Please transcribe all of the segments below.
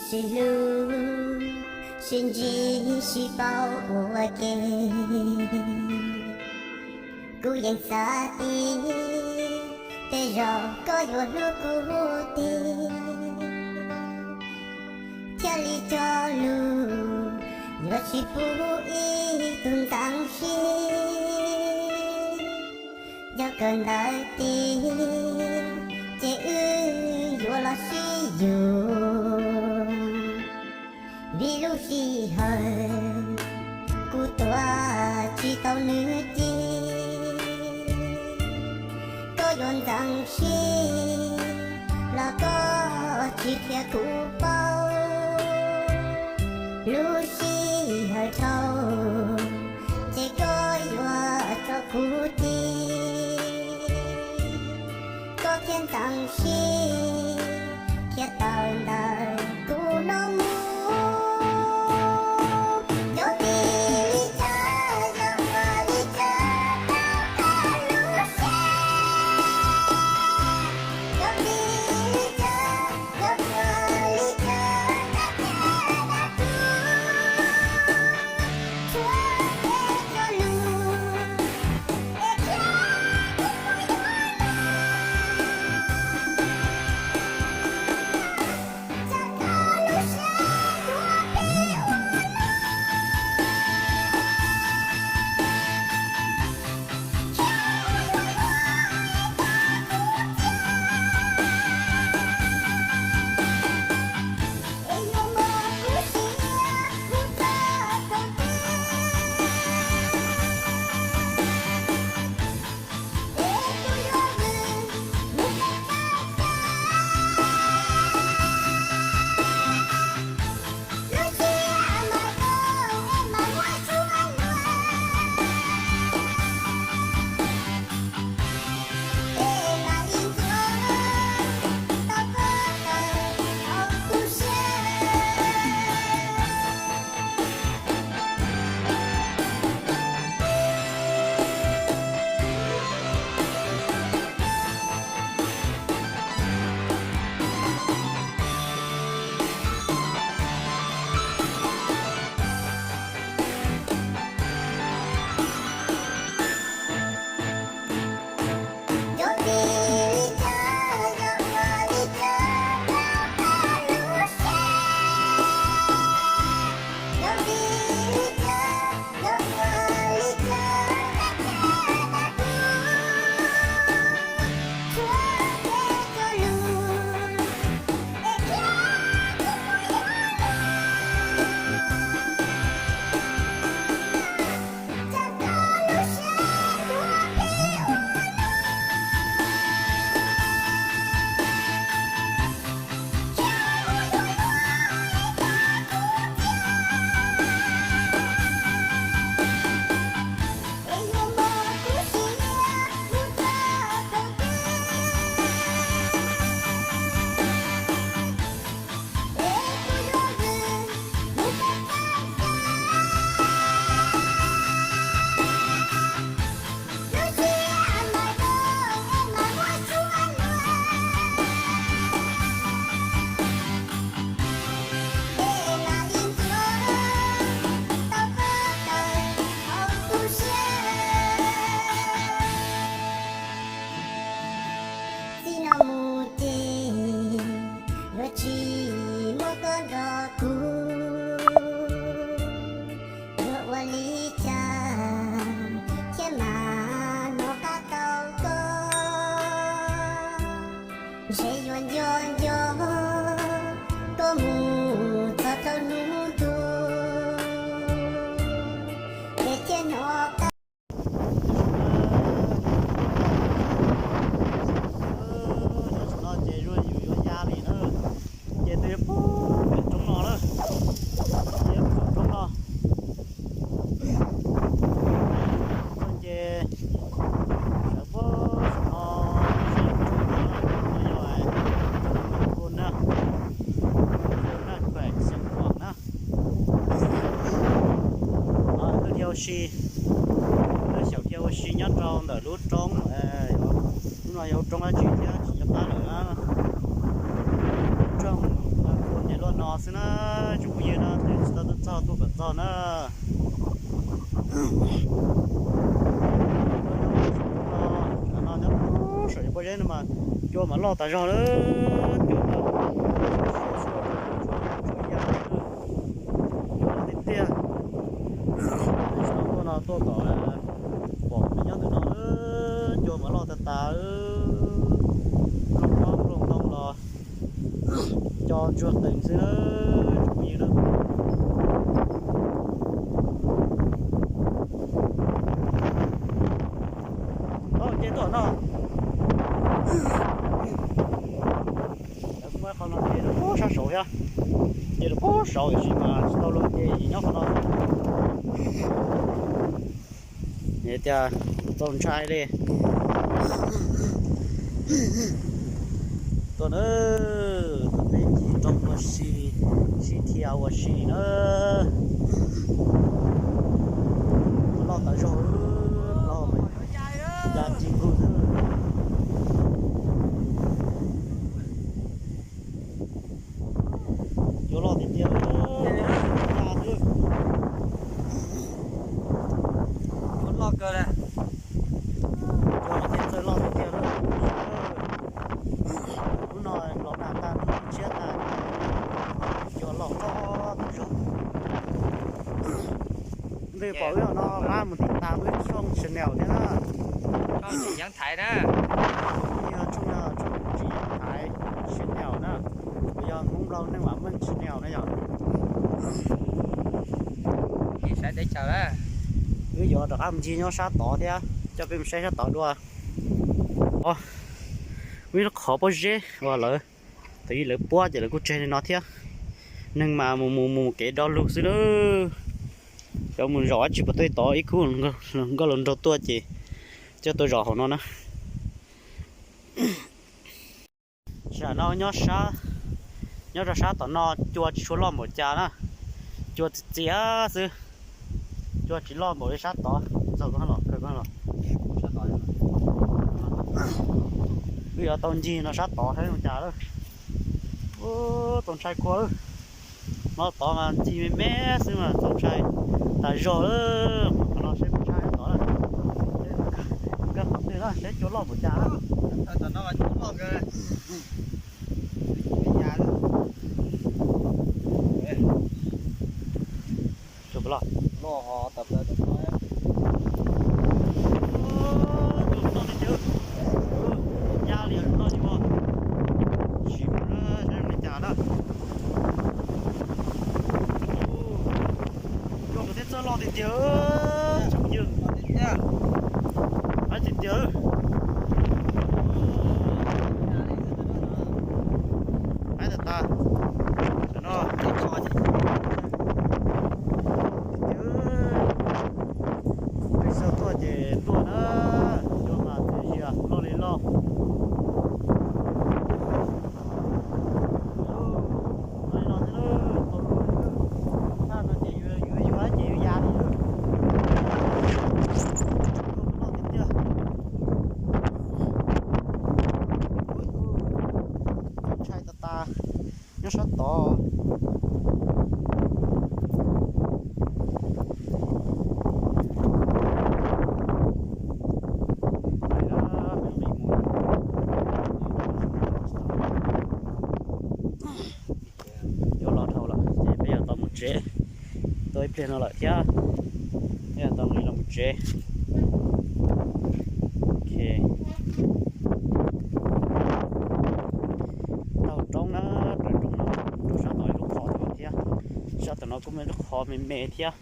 Sib hlub, sib ntsib, sib paub ua ke. Kuv yeej xav tias tej zaum koj yuav hlub kuv tiag, thiaj li cog lus yuav tsis pub ib tug ntxeev siab. Yog kawm ntawv tiag ces wb yuav los sib yug, vim lub sij hawm kuv tuav tsis tau nws ces koj yuav ntxeev siab los koj tsis qhia kuv paub. Lub sij hawm dhau ces koj yuav tso kuv ces koj thiaj ntxeev siab, thiaj tawm ntawm kuv no mus. Yuav vim li cas, yuav ua li cas tau tag lub sij hawm? Yuav vim li cas, yuav ua li cas tau tag lub sij hawm? Txij no mus ces yuav tsis muaj koj nrog kuv, yuav ua li cas thiaj mam hnov qab tau koj? Ntshe yuav nco nco koj mus txog rau hnub ntuj, es thiaj hnov qab. Tam sim no ces zuaj yus yuav ya li na, ces twb pem roob no lawm, ces pem roob no ces sawv pem no, no yog na, na, na, xyoo na. Wb xyaum dhia ua si nyob rau ntawm lub roob, lub no yog lub roob dab tsi thiab tsis nco qab lawm na. Roob Khuj Ntes Luaj no. Xwb na, tsoom phooj ywg no, twb tsis tau tuaj txog tuaj kom txog na. Tam no nyob saum pob zeb no mas cua mas loj tas zog lawm, cua mas, cua loj tiag tiag. Tuaj no tuaj kom pom nyob ntawm no, cua mas loj tas tas, nplooj hlob nplooj ntoo los co ntsuag qees xwb na, tsoom phooj ywg na. Tau ces tuaj no. Lawv kuj muab qhov no ces rau puag sab saud thiab, ces rau puag saud tiam sis mas tsis tau luag ces nyob qhov no. Tias txaus ntshai li. Tuaj na, tuaj peb ncig roob ua si, sib dhia ua si na. Loj tas zog, loj ya ci nkaus xwb. Cua loj tiag tiag, ya xwb. Cua loj kawg li. Cua no thiaj txawj loj tiag tiag na. Lub no los nag tag nrho tshiab tag, cua loj txog tas zog. Leej twg pom wb no pab mus tiv tas wb tshooj channel thiab na. Yeev Thaiv na. Yog tshooj, yog tshooj Tsis Yeev Thaiv channel na, kuv yog Hmoob Nplog Neej Vam Meej channel na yog. Saib teb chaws na. Wb yuav rov qab mus ncig nyob sab tod thiab, coj peb mus saib sab tod dua. Os, wb lub qhov pob zeb uas lawv, thaum ub lawv puab ces lawv kuj tseg li no thiab. Neeg mas mus mus mus kev do lug xwb na. Cov mus zaum dab tsi puas tuaj tod, ib khub nkauj hluas nraug tuaj ces coj tuaj zaum hauv no na. Tam no nyob sab, nyob rau sab tom no cua tsis tshua loj npaum cas na, cua txias txias xwb, cua tsis loj npaum li sab tod. Txog los, wb yuav tau ncig no sab tod saib zoo cas lawm. Ub, txaus ntshai kua lawm. No tod mas ncig me me xwb mas txaus ntshai tas zog lawm. Qhov no seb puas ntshai tod lawm. Nkag qhov twg na, seb cua loj npaum cas lawm. Cua loj. Cua loj tiag tiag. Ya li no li as. Sim saib zoo li cas na. Cua kuj teb txawj loj tiag tiag, tsoom phooj ywg. Loj tiag tiag. Aib tas tas. Tam no tiag tiag. Peb xav tuaj ces tuaj na, cua mas txias zias loj li loj. Loj li loj thiab, tau lub thaj no ces yuav yuav yuav ces yuav ya li lawm. Loj tiag tiag. Ntshai tas tas, nyob sab tod. Yuav los dhau lawm ces peb yuav tau mus tsev. Tuaj ib pliag no lawm thiab, peb yuav tau nqis los mus tsev. Ok. Taug roob na, raws roob no rau sab tod ib lub qhov thiab, sab tom no kuj muaj ib lub qhov me me thiab.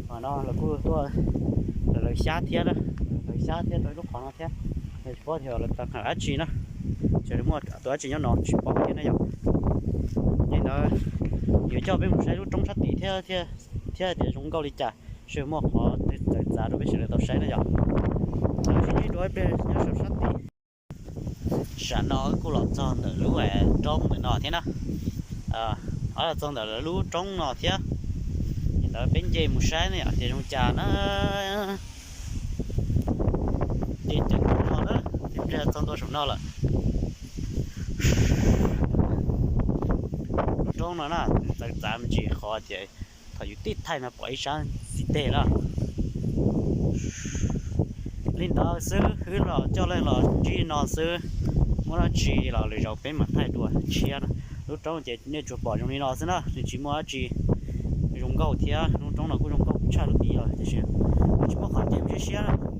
Qhov no lawv kuj tuaj, lawv xyab thiab na, lawv xyab thiab rau ib lub qhov no thiab. Tsis paub tias lawv tau qhov dab tsi na, tseem muaj tus dab tsi nyob no tsis paub thiab na yom. Li ntawd, yuav coj peb mus saib lub roob sab tim thiab, thiab tias zoo nkauj li cas, seb muaj qhov twg txawv txav rau peb sawv daws tau saib na yom. Sib ntsib dua ib pliag nyob saum sab tim. Tam no kuj los txog ntawm lub roob ntawm no thiab na. Los txog ntawm lub roob no thiab. Li ntawd peb nce mus saib na yom tias zoo cas na. Ces cov no na, ib pliag txog ntua saum no lawm. Roob no na, txawv txav me ntsis qhov tias thaum yus tib thaij mas pom ib sab txhais teg lawm. Li ntawd xwb, wb los coj leej los ntsib no xwb, muaj dab tsi los lwm zaus peb mam thaij dua tshiab na. Lub roob ces nej tsuas pom zoo li no xwb na, nws tsis muaj dab tsi zoo nkauj thiab. Lub roob no kuj zoo nkauj tshaj lub tid os, tiam sis tsis muaj qhov ncauj siab siab.